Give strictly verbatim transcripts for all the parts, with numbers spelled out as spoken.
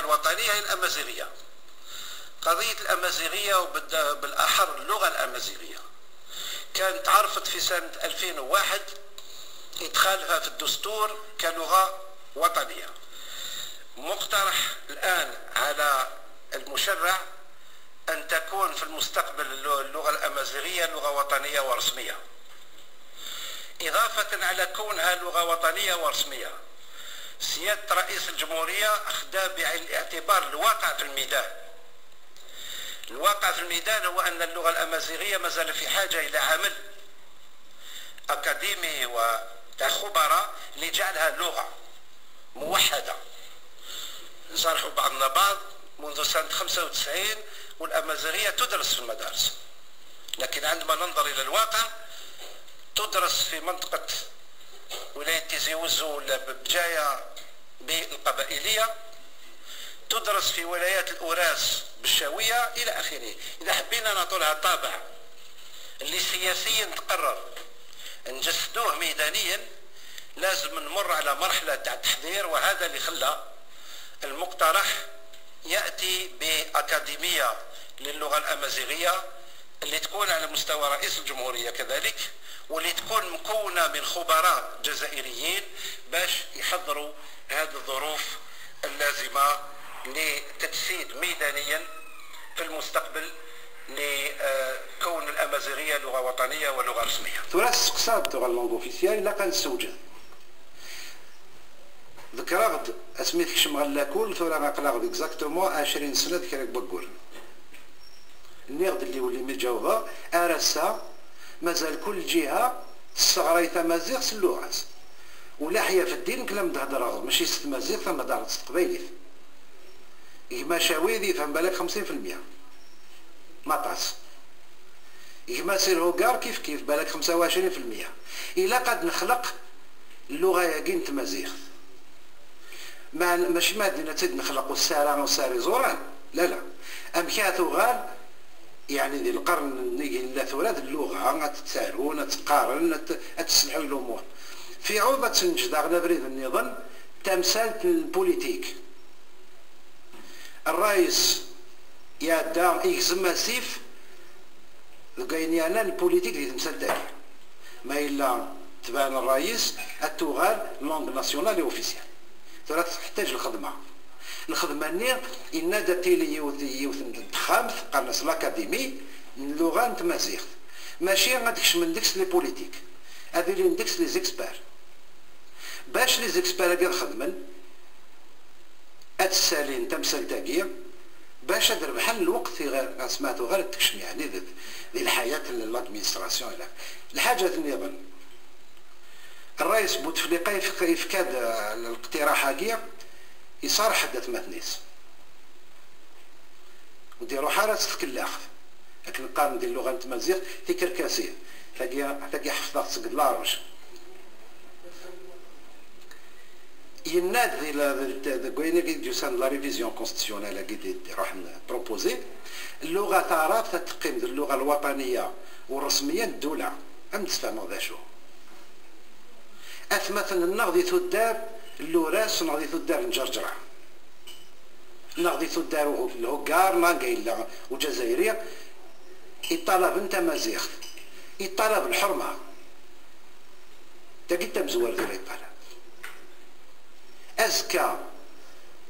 الوطنية هي الأمازيغية. قضية الأمازيغية، وبالأحر اللغة الأمازيغية، كانت تعرفت في سنة ألفين وواحد إدخالها في الدستور كلغة وطنية. مقترح الآن على المشرع أن تكون في المستقبل اللغة الأمازيغية لغة وطنية ورسمية. إضافة على كونها لغة وطنية ورسمية، سيادة رئيس الجمهورية أخذ بعين الاعتبار الواقع في الميدان. الواقع في الميدان هو أن اللغة الأمازيغية ما زال في حاجة إلى عمل أكاديمي وتاع خبراء لجعلها لغة موحدة. نصارحوا بعضنا بعض، منذ سنة خمسة وتسعين والأمازيغية تدرس في المدارس، لكن عندما ننظر إلى الواقع تدرس في منطقة ولاية تيزي وزو ولا بجاية بالقبائلية، تدرس في ولايات الأوراس بالشاوية إلى آخره. إذا حبينا نعطولها طابع اللي سياسيا تقرر نجسدوه ميدانيا، لازم نمر على مرحلة تاع تحضير، وهذا اللي خلى المقترح يأتي بأكاديمية للغة الأمازيغية اللي تكون على مستوى رئيس الجمهورية كذلك، واللي تكون مكونة من خبراء جزائريين باش يحضروا هذه الظروف اللازمة لتجسيد ميدانيا في المستقبل لكون الأمازيغية لغة وطنية ولغة رسمية. Tura testeqsaḍ ɣer langue officielle, ilaq ad nessewǧed. Ḍekkreɣ-d asmi tekcem ɣer lakul, tura aql-aɣ d exactement ɛecrin sna d kra n wagguren. Nniɣ-d lliwel imi ǧawḍeɣ, ar ass-a mazal kul lǧiha tesseɣray tamaziɣt s lluɣa-s. Ulaḥya f ddin nekk la m-d-heddreɣ mačči s tmaziɣt, am heddreɣ s teqbaylit. Gma Cawid yefhem balak xemsin fi lmya. Maṭas. Gma Sirhugar kif kif, balak xemsa u ɛecrin fi lmya. Ilaq ad nexleq lluɣa-agi n tmaziɣt. Ma-, mačči ma din ad tt-id-nexleq ur tessara, ur tessara iẓuran. La, la. Amek ara tuɣal, yeɛni di lqern nnig i nella tura d lluɣa, ad tt-ttarun, ad tt-qqaren, ad tt-, ad tesselḥuy lumuṛ. Fi ɛuḍ ad tenǧ daɣen abrid nniḍen, tamsalt n lpulitik. Ṛṛayes iɛedda igzem asif deg wayen yeɛnan lpulitik di temsalt-agi. Ma yella tban ṛṛayes, ad tuɣal langue nationale et officielle. Tura teḥtaǧ lxedma. Lxedma-nni, yenna-d ad tili yiwet, yiwet n texxamt, qqaren-as l'Académie, n lluɣa n tmaziɣt. Mačči ad kecmen deg-s les politiques, ad ilin deg-s les experts. Bac les experts-agi ad xedmen, ad ssalin tamsalt-agi, bac ad rebḥen lweqt i ɣer, asma tuɣal ad tekcem, yeɛni, di, di lḥayat n l'administration ila. Lḥaǧat nniḍen, Ṛṛayes Butefliqa yefk-, yefka-d, eh, leqtiraḥ-agi, iṣarḥ-d atmaten-is. Ur d-iruḥ ara s tkellaxt. Akken qqaren di lluɣa n tmaziɣt, tikerkasin. Tagi, tagi ḥefḍeɣ-tt seg Laruj. Yenna-d di la, di, deg wayen i d-yusan d la révision constitutionnelle-agi d-, d-iruḥen proposée, lluɣa taɛrabt ad teqqim d lluɣa lwaṭaniya u rresmiya n ddula. Ad m-d-sfehmeɣ d acu. Atmaten-nneɣ di tuddar n Luras neɣ di tuddar n Ǧerǧra, neɣ di tuddar n Lhuggar, neɣ anga yella Uǧazayri, iṭalaben tamaziɣt, iṭalab lḥerma. Tagi d tamezwarut ara iṭalab. Azekka,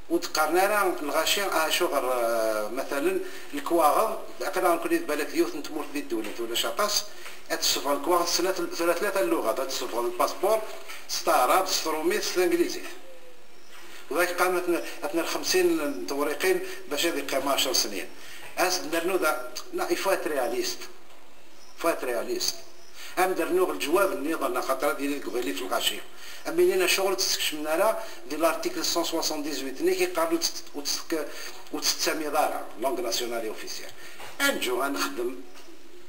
ur d-qqaren ara lɣaci, acuɣer, eh, matalen, lekwaɣeḍ, aql-aɣ nekkni d balak d yiwet n tmurt di ddunit, ulac aṭas, ad tessufɣeḍ lekwaɣeḍ s tlata, tlata lluɣat, ad tessufɣeḍ lpaspuṛ s taɛrabt, s trumit, s tanglizit. Ulac qqaren atna, atna xemsin n tewriqin bac ad iqqim ɛecr snin. Ad s-d-nernu da, non, il faut être réaliste. Faut être réaliste. Ad m-d-rnuɣ leǧwab nniḍen, axaṭer ad yili deg uɣilif lɣaci. Am inin acuɣer ur tt-skecmen ara di l'article cent soixante-dix-huit-nni i qqaren ur tt-, ur tt-, ur tt-tettamiḍ ara, langue nationale et officielle. Ad nǧu, ad nexdem,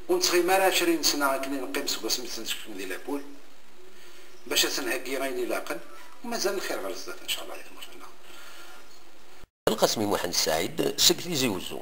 ur nettɣimi ara ɛecrin sna akken i neqqim seg wasmi i tt-nsekcem di lakul, bac ad s-nheggi ayen ilaqen, u mazal lxir ɣer zdat, ncallah, di tmurt-nneɣ. Lqasmi Muḥend Saɛid seg Tizi Wezzu.